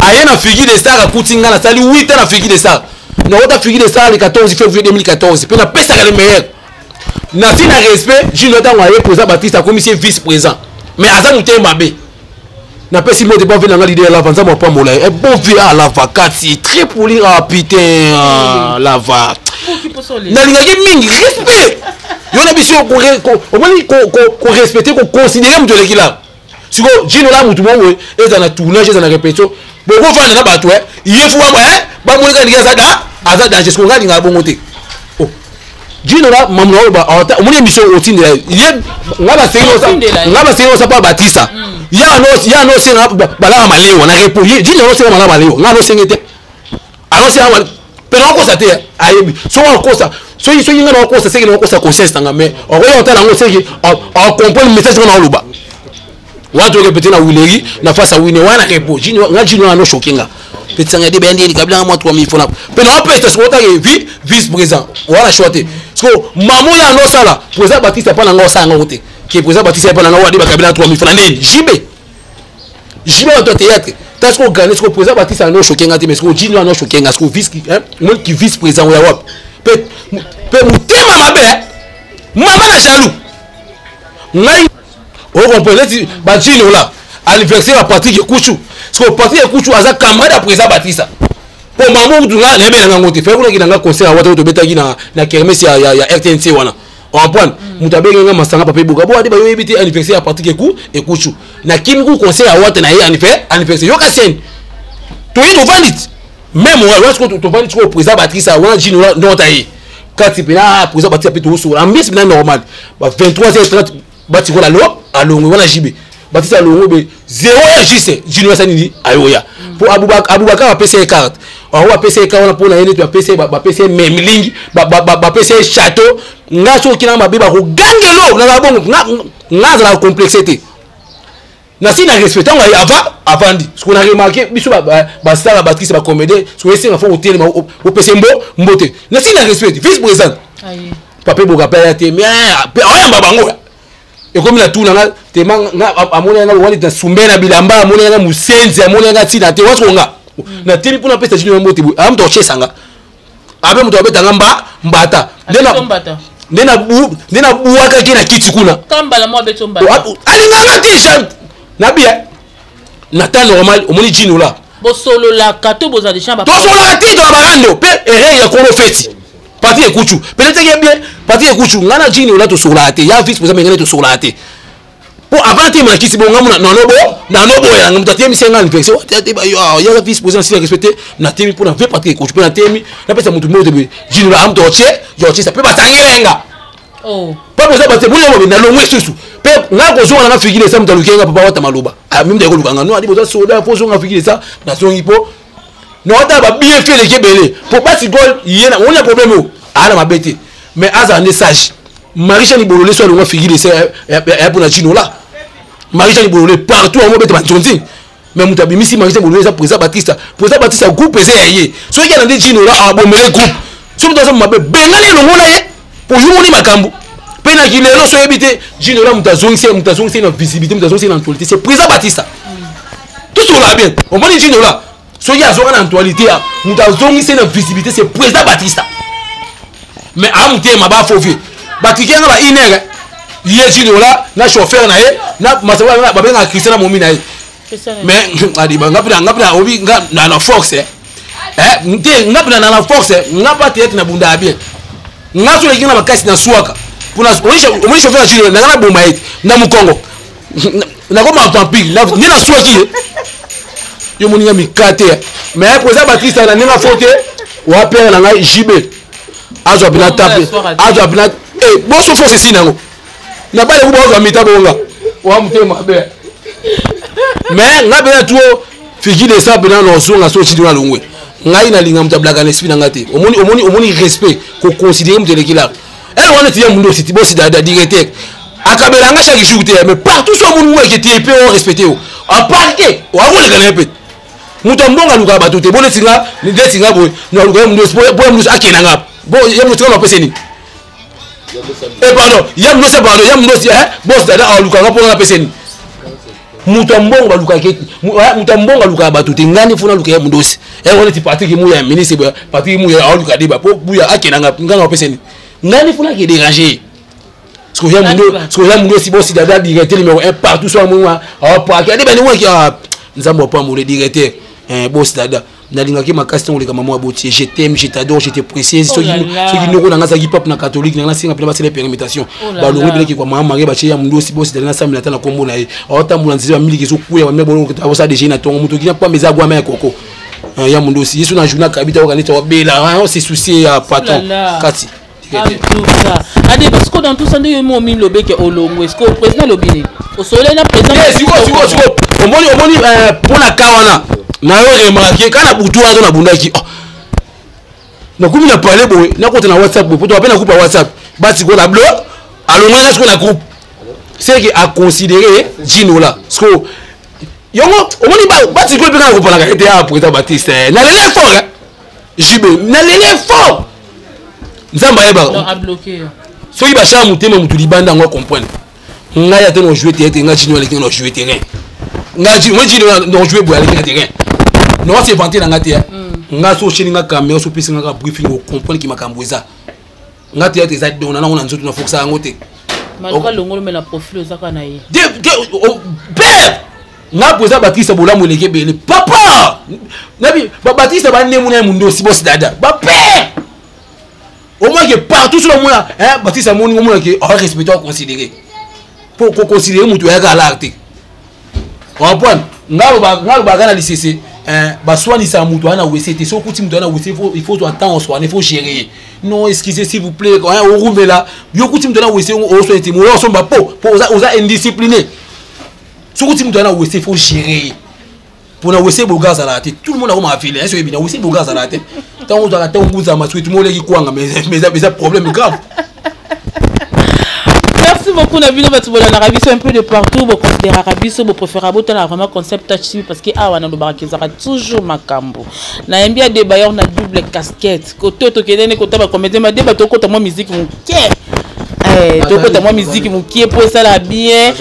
aye na figure de star akuti nga nasali 8 ans na figure de star nakota figure de star le 14 février 2014 mpe napesaka le meilleur na ntina respect. Jinola ntango aye président Batista akomisi ye vice président mais aza motema mabe. Napesi mbote bon vie na nga leader lava nzambe apambola ye bon vie a lava kati très poli. Ah putain, lava nalingaki mingi respect yo na biso omoni korespecte koconsidere moto eleki la sikoyo jino la motu moko boye eza na tournage eza na répétition bokovanda na bato ye fu bamonika ndenge aza da aza danger sikoyo ngai alingaka bongo te. Jino la mamu na oloba omoni émission otindela ye nga basengi osa mpa Batisa ya no osenga balaka malewa na repo ye jino osenga malaka malewa nga nosenge te anosenga mpe nakokosa te ayebi soki akosa soki soki nga nakokosa seki nakokosa conscience nanga mais okoya otala yango seki acomprendre message nga naoloba wana torepete na wileri na face ya wine wana repo nga jino wana noshoke nga petisanga de bayandi kabila mwa 3000 fona mpe na opesa sikoyo otake vi vice président wana choix te sikoyo mamo ya nosala président Batiste mpa na nga osala yango te ke président Batiste mpa na nga wadi bakabila 3000 fona ndeni jibe jibe bato ya théâtre ta sikoyo gane sikoyo président Batiste ano choke nga te mais sikoyo jino ano choke nga sikoyo vice moni ki vice président oya wapi mpe motema mabe mama na jaloux ngai ocomprendre neti bajino la anniversaire ya Patrik Ekuchu sikoyo Patrik Ekuchu aza camarade ya président Batista mpo mama mutu nga nayebela ngango te fai kunaki nanga concert awata oyo tobetaki na kermesse ya RTNC wana comprendre moto abengi nga masanga papa eboka bo ade bayoyebi te anniversaire ya Patrik Ekuchu nakimi ku concert ya wata na ye anniversaire yoka scène toye tovandi ti même wana sikoyo tovandi sikoyo président Batista wana jino ndota ye kati mpena président Batista mpe tokosola ambiance mpena normal ba 23h30 batikola lo alongwe wana jibe batisa alongwe be 0 heure juste jino asali nini ayoya mpo Abubakar apesi ye carte yango bapesi ye carte wana mpo na ye neti bapesi ye memlingi bapesi ye château nga soki okina mabe bakogangelo nazala bongo nga azalaka complexe te nasi na respect ntango ava avandi soki na remarke biso basala batrice bacomédien soki esenga fo kotelema opesa mbo mbote nasi na respect vice président papa eboka mpe aya te mais ayamba bango ekomi na tuna nga tema nga amoni nga wali na sumbe na bilamba amoni nga musenzi amoni nga tina te waso nga na temi mpona pesa jino mbote boye amuto ochesa nga abe moto abeta nga mba mbata nde nabuakaki na kiti kuna alinganga te jean nabia na temps normal omoni jino la bosololaka to bozala deja tosololaka te tola barando mpe erreur ya kolo feti parti ekuchu peut-être que bien parti ekuchu nga na jino la tosololaka te ya vice président mengene tosololaka te po avant te malakisi bonga mona nanobo nanoboya nga moto ateyemisi nga anniversaire yaka vice président sila respecte natemi mpo na ve parti ekuchu mpe natemi napesa motu moko te boye jino la amoto otie yo otie sa mpe batangele nga mpo boza bate boni yango nalongwe susu mpe nga kozonga nanga figure esa moto aluki nga papa wata maloba mimi moto akoluka nga no adi boza soda mpo ozonga figure esa nazongi mpo naotala babie fi eleki ebele mpo basi gol ye na ona problème oyo aa na mabe te mais azala nde sage. Marie Jeanne Bolole so alongwa figure esa ya mpona jino la Marie Jeanne Bolole partout yango bete banzonzi mais moto abimisi Marie Jeanne Bolole eza président Batista. Président Batista groupe eza ya ye soki alandi jino la abomele groupe soki moto aza mabe bengani elongola ye po yo moni makambo mpe na kilelo so oyebi te jino la moto azongisi moto azongisi na visibilité moto azongisi na actualité c'est président Batista tosola bien omoni jino la soki azonga na actualité moto azongisi na visibilité c'est président Batista mais amutema bafo vie batiki yanga ba une heure ye jino la na chauffeur na ye na masaba babengaka Christian na momi na ye mais adiba nga mpe nga mpe obi nga na force. Eh, te nga mpena na la force, nga mpa théâtre na bunda ya bien. Nga so leki na makasi na swaka. Pona omoni chauffeur ya junior, nanga na boma ye na mukongo. Nakoma vampire, nde na swaki ye. Yo moni nga mikate. Mais président Batista na ndenge fo te, wa père na ngai JB. Azwa pena tape, azwa pena eh boso force esi nango. Na bale kuba azwa mita bonga. Wa mutema mabe. Mais nga pena tuo figi de ça pena na zonga so chidi na longwe. Ngai nalinga moto ablaka na esprit na ngai te. Omoni omoni omoni respect ko considérer moto eleki la. Elle wana tiya mundo siti bosi da directeur. Akabela nga chaque jour te mais partout so omoni mwa ke te pe o respecter o. A parquer o akoleka na ye pe. Moto ya mbongo alukaka bato te. Bo neti nga neti nga boye na luka ye mundo bo ye mundo akenda nga. Bo ye mundo tika na pesa nini? Eh pardon, ya mundo se pardon, ya mundo eh boss dada aluka nga po na pesa nini? Moto ya mbongo balukaka moto ya mbongo alukaka bato te. Ngai nde fona aluka ya mundosi yango neti Patrik Muya ya ministre boya Patrik Muya aluka deba po Buya akenda nga ngai na opesa nini? Ngai nde fona ake déranger sikoya mundosi bosi dada directeur numéro 1 partout so amoni aoprake adeba ndenge nzambe apambola directeur bosi dada nalingaki makasi ntango oleka mama abotie. Je t'aime, je t'adore, je te précise. Soki soki noko na nga azalaki pape na catholique, nanga nasenga mpena basala permutation, balongoli mpena kekwa mama marie, batie ya mundu osi bosi dali, nasambela ata na kombo na ye. Aotambola nzela, bamiliki ezokwea, bamia bolokosala deje na tongo, moto okina pamba eza gwama ya koko ya mundu osi yesu na journée akabi taoka neti awabela on se soucie ya patron kati. En tout cas, ade parce que dans tout ça nde yo mo milobeke olongwe, ce que président alobi nini? Osololi na président? Sikoyo sikoyo sikoyo omoni omoni mpo na ka wana na yo remarke kaka na butu wana to nabundaki nakomi na pale boye, nakota na WhatsApp boye, po to ape na groupe ya WhatsApp, basikoyo na blo alongwani na sikoyo na groupe, c'est que aconsidéré Jinola. Sikoyo yango omoni basikoyo mpe kaka kopalaka ete ya président Baptiste nalele fort JB, nalele fort. Nzambe ayebaka soki basala motema motu libanda yango acomprendre. Ngai ate na joue théâtre, ngai Jino aleki na joue terrain, ngai Jino na joue boye aleki na terrain, noa se vanter na ngai te. Ngai so otyeli nga caméra, so opesi nga kaka briefing, ocomprendre ki makambo eza nga théâtre eza dona nango na nzoto, na fokisa yango te. Malgré longolo me na profil ozaka na ye. Père nga président Batista, bolamu eleki ebele papa nabi babatista banemu na ye mundosi bosi dada bapère omona ke partout so omona Batista amoni, omona ke aorespecte, aconsidéré po koconsidéré moto ayaka alar te. Comprendre nga lobaka na lisese, baswanisaka moto aya na wese te. Soki okuti moto aya na wese, il faut zwa temps oswane, il faut gérer. Non, excusez s'il vous plaît, orumela yo okuti moto aya na wese, oswane te, moyo osomba po po oza indiscipliné. Soki okuti moto aya na wese, il faut gérer. Mpona wese boga azalaka te, tout le monde akomaka file esi oyebi na wese boga azalaka te. Ntango ozalaka te, ongunzaka masuki moleki kwanga, mais eza problème grave. Merci beaucoup na bino bato bolandaka biso un peu de partout, boconsidéraka biso, bopréférera botala vraiment Concept Touch TV, parce que awa nalobaka ezalaka toujours makambo. Nayembi ya Debayor na double casquette, koto tokende nde kota bacomédien badeba, tokota mwa musique moke, tokota mwa musique mokie mpo esala bien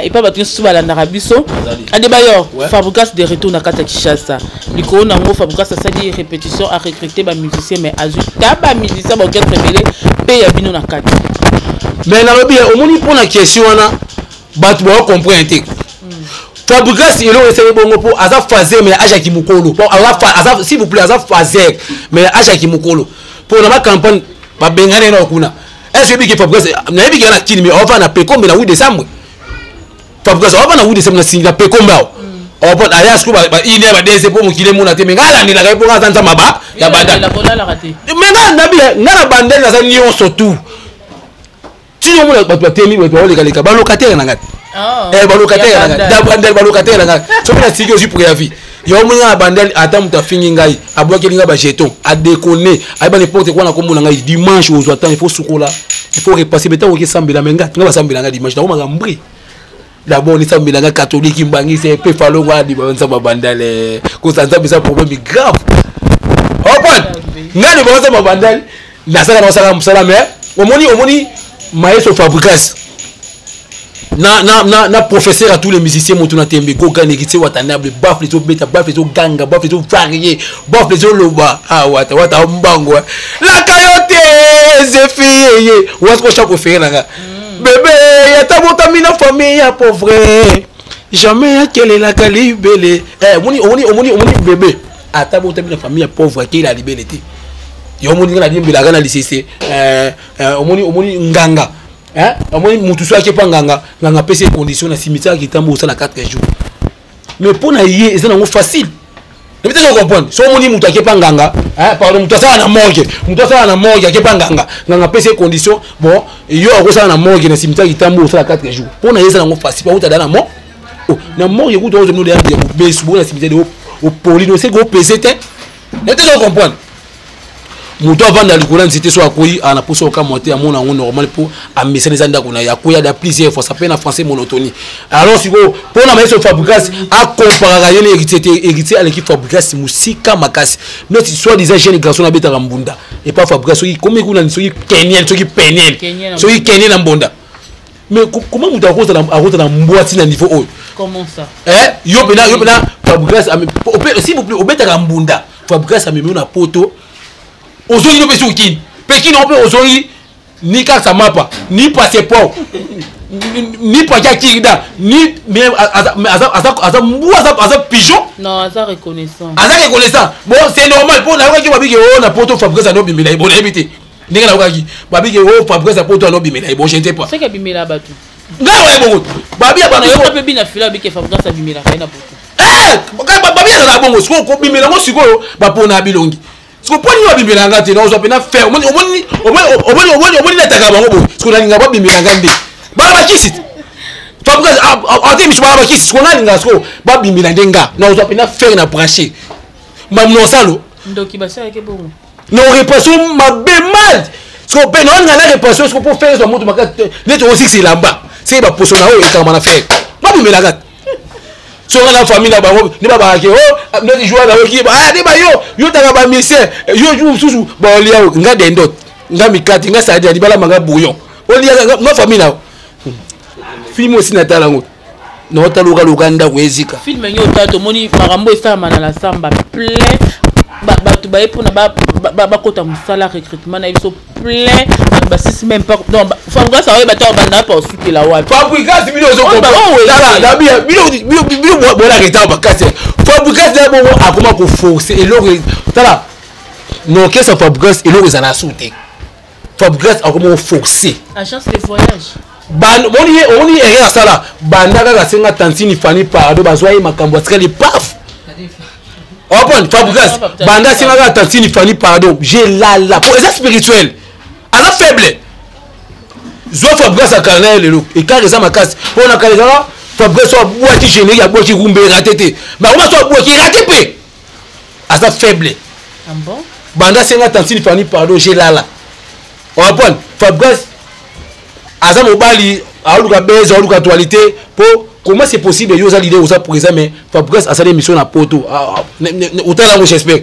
epa bato nyonso balandaka biso. Adebayor, Fabregas de retour na kati ya Kinshasa. Likolo nango Fabregas asali répétition, arecruté bamusicien, mais azwi ta bamusicien baorchestre ebele mpe ya bino na kati. Mais nalobi omoni mpona question wana bato baocomprendre te. Fabregas eloko esali bongo mpo aza phaseur, mais age yaki mokolo. Aza, s'il vous plaît, aza phaseur mais age yaki mokolo. Mpo na bacampagne babengani ye na kuna. Est ce oyebi ke Fabregas, nayebi ke na kini, mais aova na Pekombe na 8 décembre. Fabregas aova na 8 décembre na singi na Pekombe awa. Aya siko baine ya badese mpo mokili emona te, me ngai alandelaka ye mpo ngai aza nzambe ba ya bandal. Me ngai nabi ngai na bandal naza nyonso tout tino omona bato batemi, bato baolekaleka, balocataire na ngai, balocataire na ngai na bandal, balocataire na ngai. Soki nasiki ozwi préavis yo, omoni ngai na bandal, ata moto afingi ngai, abwakeli ngai bajeton, adekone, ayeba n'importe quoi na kombo na ngai, dimanche ozwa temps, il faut sukola, il faut repasser. Mais ntango okesambela, me ngai basambela ngai dimanche, nakomaka mbri. D'abord nisambela nga catholique mbangisi mpe falongo adima nzambe bandale koza nzambe eza problème grave. Comprendre ngai libanga nzambe bandale, nasala nasala mosala, mais omoni omoni maestro Fabregas na professeur à tous les musiciens, moto na tembe Gogan Héritier Watanabe, bafle ezobeta, bafle ezoganga, bafle ezovarie, bafle ezoloba. Ah, wata wata mbango laka yo te zefi yeye wati kosha kofere na nga bebe yata botami na famille ya pauvre, jamais akelelaka libele. Omoni omoni omoni omoni bebe. Ata botami na famille ya pauvre, akeyela libele te. Yo omoni nga nadiembelaka na lisese, omoni, omoni nganga, omoni mutu so ake pa nganga, nganga apesi ye condition na cimetière ya Kitambo osala 4 jours. Mais mpo na ye eza nango facile. Nayebi te soki comprendre. So omoni mutu ake pa nganga, pardon, mutu asala na morgue, mutu asala na morgue ake pa nganga, nganga apesi ye condition, bon, yo akosala na morgue na cimetière ya Kitambo osala 4 jours. Mpo na ye eza nango facile, po auta da na morgue. Oh, na morgue ekuta ozo mino ya mobesu, bo na cimetière opoli, no seko opese te. Nayebi te soki comprendre. Moto avanda likolo ya nzete so akwei, ana posa okamwa te, amona yango normal mpo amesana, eza ndako na ye, akwei ada plusieurs fois, ça peut na français monotonie. Alors sikoyo mpo na mayeso Fabrigas akomparaka ye na Héritier te. Héritier aleki Fabrigas mosika makasi. Neti soit disant jeune garçon abetaka mbunda epa Fabrigas, soki komi kuna, soki Keniel, soki Peniel, soki Keniel na mbunda. Mais comment moto akozala mbwa ti na niveau oyo? Comment ça? Yo pena, yo pena Fabrigas, s'il vous plaît, obetaka mbunda, Fabrigas amemi yo na poto, ozongi no mpe soki kini mpe kini mpe ozongi, ni kaka mapa, ni passeport, ni paki ya kirida, ni mais aza mbwa, aza pigeon. Non, aza reconnaissant. Aza reconnaissant. Bon, c'est normal mpo nayokaki babiki oyo na poto Fabrigas anobimela ye. Bon, nayebi te ndenge nayokaki babiki oyo Fabrigas ya poto anobimela ye. Bon, je ne sais pas. Seke abimela bato. Ngai oye bongo babi ya bana. Mpe bina fila abiki Fabrigas abimelaka ye na poto. Babi azala bongo. Sikoyo kobimela yango, sikoyo bapona ya bilongi. Sikoyo mpo nini babimela nga te? Nazwa mpena fer. Omoni nataka bango boye. Sikoyo nalinga babimela nga nde bana bakisi Fabrigas ate miso, bana bakisi. Sikoyo nalinga sikoyo babimela nde nga nazwa mpena fer na branche mamnosalo. Ndoki basalaki bongo. Na réparation mabe mal. Sikoyo mpe naolinga na réparation sikoyo mpo fer ezwa moto makasi neti osikisa elamba, seke baposo na oyo ekangama na fer, babimelaka te. So nga na famille na bango nde babakake o neti jour nayoki nde bayo yo taka bamisien yo jour mosusu baolia nga dendot, nga mikate, nga sadi ya libala manga bouillon olia nga famille na film osi natala yango, naotalukaluka ndako ezika. Film yango otala, tomoni makambo esalama na la samba plein, bato baye mpona bakota mosala, recrutement na biso plein, bato basisi même pas. Donc Fabrigas aoyeba te obanda wapi, osukela wapi. Fabrigas, bino bino bolaka etanga makasi. Fabrigas na bongo akoma koforce eloko. Tala na orchestre Fabrigas, eloko ezala su te. Fabrigas akoma koforce. Agence de voyage. Omoni, omoni erreur asala banda kaka asenga tantine Fani pardon, bazwa ye makambo, atikali paf. Opon Fabrigas banda asenga kaka tantine Fani pardon, je lala po eza spirituel, aza faible. Zwa Fabrigas akala na ye lelo, écart eza makasi. Mpo na kala ezaka Fabrigas so abwaki générique, abwaki rumbe, erate te. Mais akoma so abwaki, erate mpe, aza faible. Ah bon? Banda asenga tantine Fani pardon, je lala. Opon Fabrigas aza mobali, aoluka buzz, aoluka actualité. Po comment c'est possible? Yo oza leader, oza présent, mais Fabrigas asali émission na poto, otala yango, j'espère.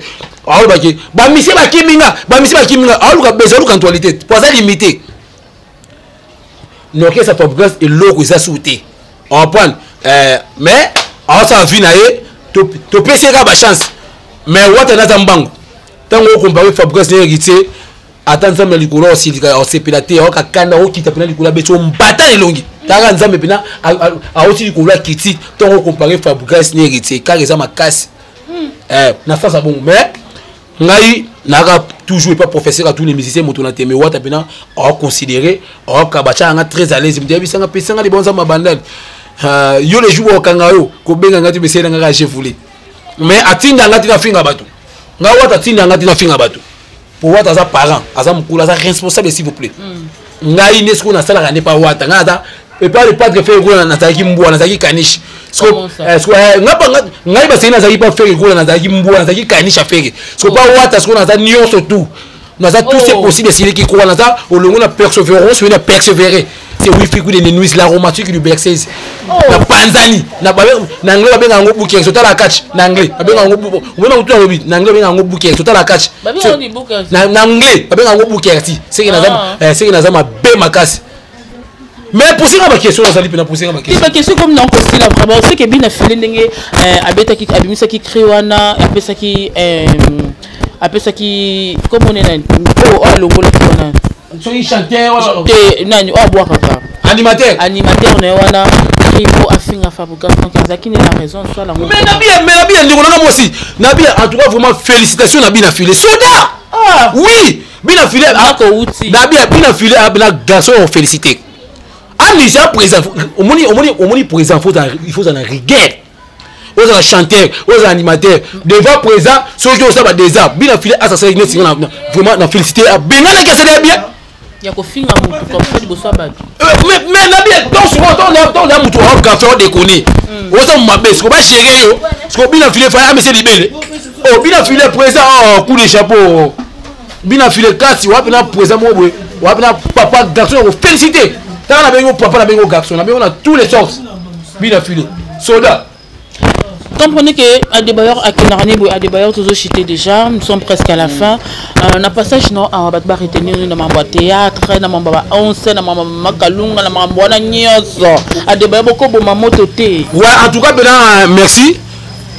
Aolobaki bamisie bakimi nga, bamisie bakimi nga, aoluka buzz, aoluka actualité po aza limité na orchestre. Fabrigas eloko eza su te. Comprendre, mais aosala vie na ye, topesi ye kaka bachance. Mais wata naza mbango ntango okompare Fabrigas na Héritier, ata Nzambe ya likolo aosilika, aosepela te, aoka kanda, aokita mpena likolo, abeti ombata na elongi. Kaka Nzambe mpena aoti likolo, akiti ntango okompare Fabrigas na Héritier, kaka eza makasi na sens ya bongo. Mais ngai nayaka toujours epa professeur ya tous les musiciens, moto na teme wata mpena aoconsidéré, aoka batya yanga très à l'aise. Moto yebisanga pesanga libon Nzambe abandani yo le jour okanga yo kobenga nga te, besela nga kaka je voulais. Mais atinda nga ti nafinga bato, nga wata atinda nga ti nafinga bato, po wata aza parent, aza mokolo, aza responsable, s'il vous plaît. Ngai nde sikoyo nasalaka nde pa wata, ngai aza epa le padre Ferre Gola, nazalaki mbwa, nazalaki caniche. Ngai basei nazalaki pa Ferre Gola, nazalaki mbwa, nazalaki caniche ya Ferre. Siko pa wata sikoyo naza nyonso tout, naza tout c'est possible. Esiliki kowa naza olongo na persévérance oyo na persévérer, c'est wifi kude ne nuise l'aromatique du berceuse na panzani na anglais babenga yango bouquet, totala catch na anglais babenga yango, omona kutu alobi na anglais babenga yango bouquet, totala catch na anglais babenga yango bouquet. Ti seke naza, seke naza mabe makasi. Mais posenga baquestion, nazali mpena posenga. Baquestion comme na kosila vraiment, seke bina file ndenge abetaki, abimisaki cri wana, apesaki comme one nani oyo alongolaki wana. Soki chanteur. Te, nani oyo abwakaka. Animateur. Animateur na ye wana. Paris po afinga Fabregas, donc azalaki nde na raison osala yango. Mais na bien, mais na bien ndeko nanga mwasi na bien, en tout cas vraiment félicitations na bina file soda. Ah. Oui, bina file na bien, bina file na garçon on félicité. Amisia président, omoni omoni omoni président, faut il faut na rigueur. Ozala chanteur, ozala animateur, devant président soki osala ba désert, bina file asasaki neti nga vraiment na félicité, abenganaki asali ya bien. Ya kofinga motu comme ça liboso ya bato. Mais na bien, donc souvent ntango na motu aogafe odekone, oza mabe siko bagere yo siko bina file faya amese libele. Oh, bina file président, oh, coup de chapeau bina file kasi wapi na président moko boye, wapi na papa garçon ya kofélicité. Tanga na bengi papa, na bengi garçon, na bengi na tous les sortes, bina file soda. Comprenez que Adebayor akendaka ne boye. Adebayor, tozochite déjà, nous sommes presque à la fin. Na passage no awa, bato baretenir na mambo ya théâtre, na mambo ya ba 11, na mambo ya makalunga, na mambo wana nyonso. Adebayor, bokoboma moto te. Ouais, en tout cas bena merci.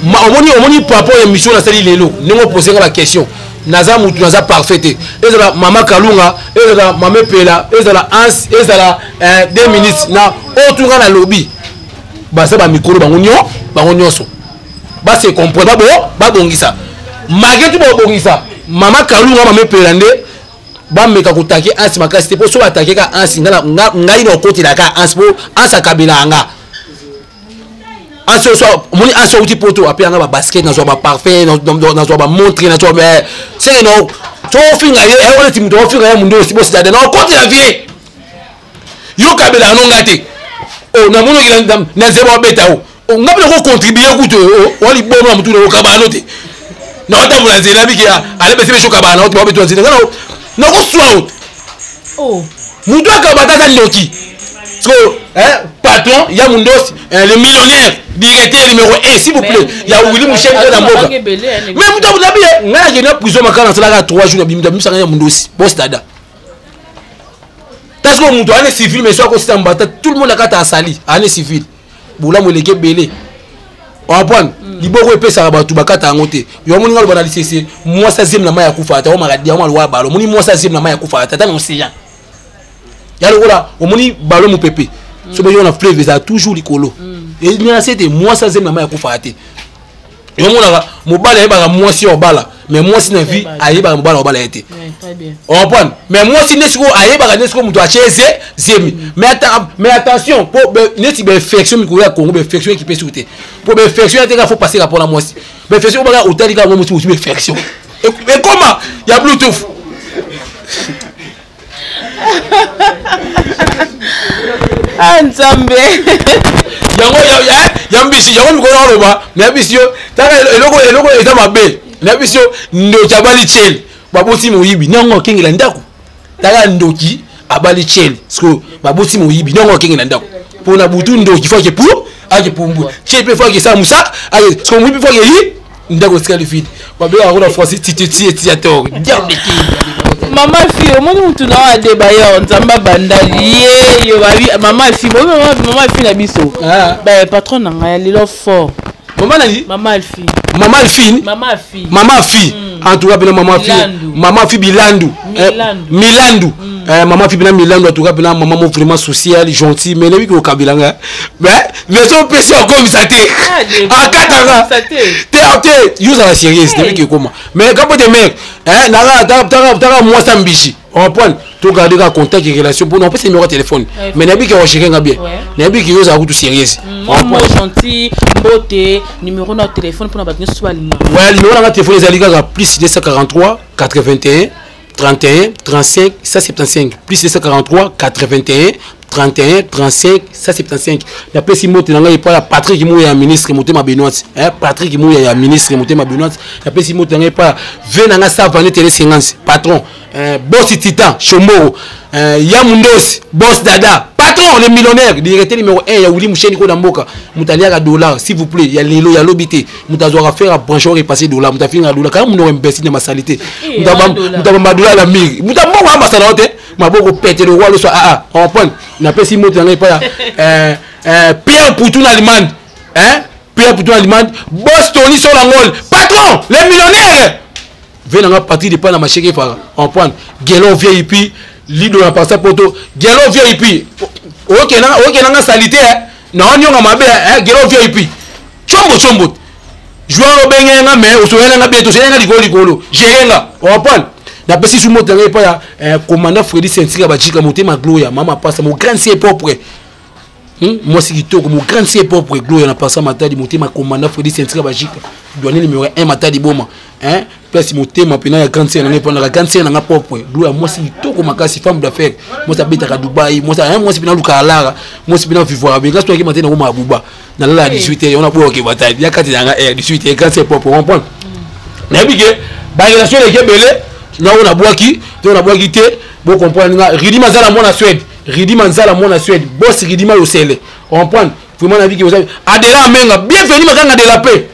Omoni omoni par rapport ya émission nasali lelo, ndenge opose nga baquestion, naza mutu naza parfait te. Ezala mama Kalunga, ezala mama Epela, ezala Ans, ezala 2 minutes na oyo tunga na lobi, baza bamikolo bango nyo bango nyonso base comprendre, babo babongisa malgré tout, babongisa. Mama Kalunga, mama Epela nde bameka kotake Ansi makasi te, mpo so batake ka Ansi, ngai na okotelaka Ansi, mpo Ansi akabelaka nga. Ansi oyo so omoni Ansi auti poto, ape yanga babasket, nazwa baparfum, nazwa bamontre, nazwa seke na so ofinga ye neti moto ofinga ye mundu bositade na okotela vie yo kabelaka no nga te. O namonaki na nzela babeta o nga mpe nakocontribue kutu wa libomo na motu nakokabana no te, nakotambola nzela biki alebesi biso kabana na ote babeta nzela nga nakoswa o motu akaba tata ndoki. So patron ya Mundos, le millionnaire, directeur numéro 1, s'il vous plaît, ya Willy Mouchel na mboka. Mais moto nabi ngai nakende na prison Makala, nasalaka 3 jours na bimi misanga ya Mundosi boss dada. Parce que moto ane civil, mais so akosita mbata, tout le monde akata asali ane civil, bolamu eleki ebele, oapprendre liboko epesaka bato bakata yango te. Yo omoni nga loba na lisese, mwasi azemi na mai akufa ata omaka diama lowa balo. Omoni mwasi azemi na mai akufa ata ata na océan ya lokola omoni balo mopepe so boyo na fleuve ezala toujours likolo elinga se te. Mwasi azemi na mai akufaka te. Yo omonaka mobali ayebaka mwasi oyo obala, mais mwasi na vie ayebaka mobali obala ye te, comprendre? Mais mwasi nde sikoyo ayebaka nde sikoyo moto atie ze zemi. Mais attention, po neti bainfection mikolo ya Congo, bainfection ekipe suku te, po bainfection ya te kaka faut passer ka mpona mwasi. Bainfection obaka otali kaka mwasi mosi, bainfection ekoma ya bluetooth. Ah, Nzambe! Yango ya mbisi yango mikolo aloba na bisi yo taka eloko eloko eza mabe na bisi yo. Ndoki abali tiele, baboti moyibi, nango akengela ndako. Taka ndoki abali tiele, siko baboti moyibi, nango akengela ndako mpona butu. Ndoki faut ake pu ake pumbwe tiele mpe faut ake sala musa ake siko moyibi faut ake yi ndako etikali vide. Babengaka ngo na français titeti etiator diable. Mama fi, omoni mutu na oyo Adebayor, Nzambe abandali ye yo babi mama fi bobi mama fi na biso. Ah. Ba patron na ngai ya lelo fort. Mama nani? Mama Alfi. Mama Alfine. Mama fi. Mama fi, en tout cas pena mama fi. Milandu. Mama fi Bilandu. Milandu. Milandu. Mama fi pena Milandu, en tout cas pena mama mo vraiment social, gentil, mais nayebi kokabela nga, mais so opesi okomisa te. Ah, akataka. Okomisa te. Te te, yo ozala sérieuse. Hey. Nayebi ke ekoma, mais kapo te mare naka taka taka mwasi ya mbisi, comprendre? Togarde kaka contact et relation mpona opesa numéro ya téléphone. Mais nayebi ke ogere nga bien. Nayebi ke yo ozala kutu sérieuse. Moi gentil, mbote, numéro na téléphone mpona bato nyonso balingaka. Ouais, numéro nanga téléphone ezali kaka plus 243 81 31 35 175, plus 243 81 31 35 175. Napesi mbote na ngai epai ya Patrik Muya ya ministre motema Benoit, Patrik Muya ya ministre motema Benoit. Napesi mbote na ngai epai ya ve na ngai Savane Tele 50 patron, boss Titan Shomboro, ya Mundosi boss dada patron, le millionnaire, directeur numéro 1 ya Willy Musheni ko na mboka, moto aliaka dollar, s'il vous plaît, ya lelo ya lobi te, moto azwaka faire à branche oyo epasse dollar, moto afingaka dollar kaka monoko imbécile na masali te. Eh, Moto dollar. moto abamba dollar na miri, moto ambongo amasala yo te, maboko pete lokwa loso. Aa comprendre, napesi moto na ngai epai ya Pierre Poutou na Allemagne, hein? Pierre Poutou na Allemagne, boss Tony Solangol patron, le millionnaire ve nanga partir de pa na macheke efaka comprendre gelon VIP lido na pasa poto gelon VIP okendanga salité. Naonionga mabe eh, gelo VIP chombo chombo joueur obenge nga mais osoyela nga bien, tosoyela nga likolo likolo, gere nga, ocomprendre. Napesi su moto ngai epai ya eh, commandant Fredi Sentika Bajika motema Gloria mama pasa mo grand sie propre. Mwasi kitoko mo grand sie propre Gloria na pasa Matadi motema commandant Fredi Sentika Bajika douanier numéro 1 Matadi Boma, hein, place motema mpena ya grande sœur na ngai mpona grande sœur na nga propre Gloria, mwasi kitoko makasi, femme d'affaires, mwasi abetaka Dubai, mwasi, hein, mwasi mpena alukaka lara, mwasi mpena vivre bien. Kasi toyaki matena koma abuba nalala ya 18 heures wana boyoke batali ya kati na nga air 18 heures, grande sœur propre, comprendre. Nayebi ke barelation eleki ebele na oyo nabwaki to nabwaki te, bocomprendre nga. Ridima Nzala mwana Suède, Ridima Nzala mwana Suède, boss Ridima Yosele, comprendre vraiment. Nayebi ke oza Adela Amenga, bienvenu Makanga de la paix,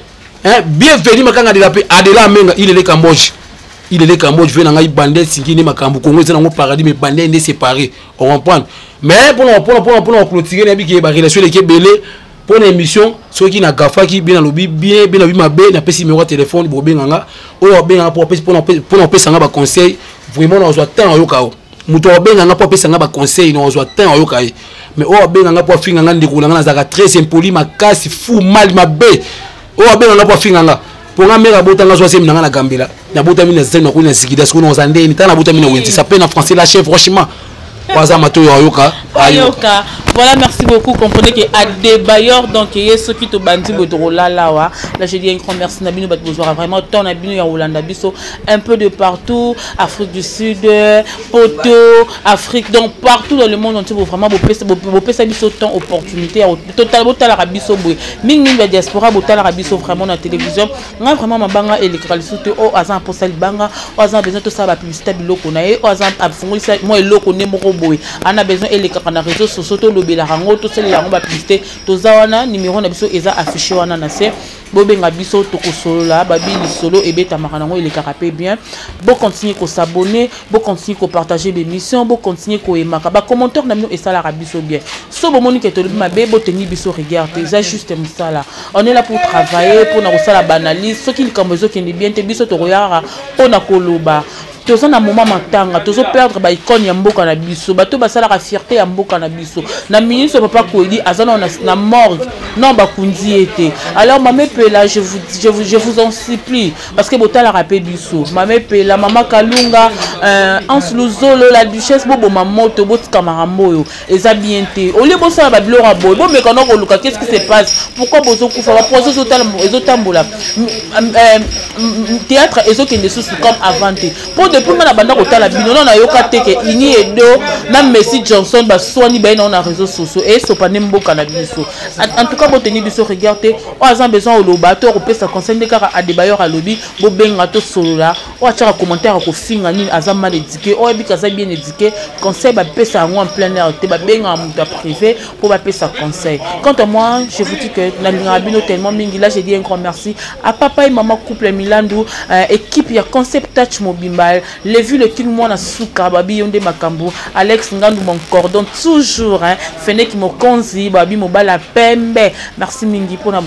hein, bienvenu Makanga de la paix, Adela Amenga, il est le Cambodge, il est le Cambodge ve na ngai bande singi nde makambo Congo eza nango paradis, mais bande nde séparé, on comprendre. Mais mpona clôturer, nayebi ke barelation eleki ebele mpona émission. Soki nagafaki bien, nalobi bien bien, nalobi mabe, napesi numéro ya telefone, bobenga nga. Oyo abenganga mpona kopesa nga baconseil, vraiment nazwa temps ayoka o moto abenga nga mpo apesa nga baconseil, nazwa temps ayoka ye. Mais oyo abenga nga mpo afinga nga, ndeko na nga, nazalaka très impoli makasi, fou mal mabe. Oyo abenga nga mpo afinga nga, mpo nga mare abotanga, azwa zemi na nga na Gambela, nabotami na zemi, nakoli na zikida, sikoyo nakoza ndeni tala nabotami na wenze sape na français la chef, franchement aza matoyo ayoka. Ayoka. Voilà, merci beaucoup. Comprenez que Adebayor, donc ye soki tobandi boye tokolala awa. Là, je dis un grand merci na bino bato bozwaka vraiment temps na bino ya kolanda biso un peu de partout, Afrique du Sud, Poto, Afrique, donc partout dans le monde entier. Vraiment bopesa biso temps, opportunité ya botalaka biso boye mingimingi ya diaspora, botalaka biso vraiment na télévision. Nga vraiment mabanga elekaka lisusu te. Oyo aza na mposa libanga, oyo aza na besoin tosala bapublicité biloko na ye, oyo aza afungolisa mwa eloko nde moko boye, ana besoin elekaka na réseau sociaux, tolobelaka yango, tosalela yango bapublicité, toza wana. Numéro na biso eza affiché wana na se, bobenga biso, tokosolola. Babi lisolo ebetamaka nango elekaka mpe bien. Bocontinue kos'abonner, bocontinue kopartage bémission, bocontinue koyemaka bacommentaire na bino, esalaka biso bien. So bomoni ke tolobi mabe, botengi biso rigueur te, eza juste mosala. On est là pour travailler, mpona kosala baanalyse. Soki likambo ezokende bien te, biso tokoyaka mpona koloba. Toza na moment matanga, tozoperdre baicone ya mboka na biso, bato basalaka fierté ya mboka na biso. Na ministre papa Kwedi aza nao na morgue, non, bakundi ye te. Alors mama Epela, je vous en supplie, parce que botalaka mpe biso, mama Epela, mama Kalunga, Anse Luzolo, la duchesse, boboma moto, botika makambo oyo eza bien te. Olie bosala babiloko ya boye, bomeka na koluka qu'est ce qui se passe, pourquoi bozokufa. Baprojet ezotambola, théâtre ezokende susu comme avant te, mpo depuis nga na banda kotala bino, no nayoka te ke Ini Edo na Messi Johnson baswani baye nango na réseau sociaux, esopa nde mboka na biso. En tout cas, boteni biso rigueur te. Oyo aza besoin oloba to akopesa conseil nde kaka Adebayor alobi, bobenga, tosolola. Oyo atiaka commentaire akofinga nini, aza mal éduqué. Oyo ayebiki aza bien éduqué, conseil bapesa yango en plein air te, babengaka moto ya privé mpo bapesa conseil. Quant à moi, je vous dis que nalingaka bino tellement mingi. Là, je dis un grand merci à papa et maman, couple Milandu, équipe ya Concept Touch mobimba, Levu le King, mwana suka, babi yo nde makambo, Alex Ngandu, mon cordon toujours, hein, Feneki Mokonzi, babi mobala pembe, merci mingi mpona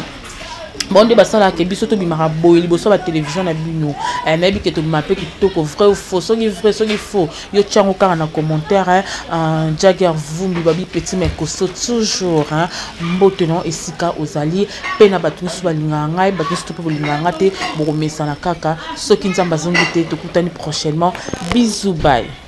bon nde basalaka biso tobimaka boye liboso ya batelevizio na bino. Nayebi ke tobima mpe kitoko. Vrai ou faux? Soki vrai, soki faux, yo tiango kaka na commentaire. Jager Vumbi, babi petit mais costaud toujours, hein. Mbote no esika ozali mpe na bato nyonso balingaka ngai, bato nyonso to mpe bolingaka nga te, bokomesana kaka. Soki Nzambe azongi te, tokutani prochainement. Bisous, bye.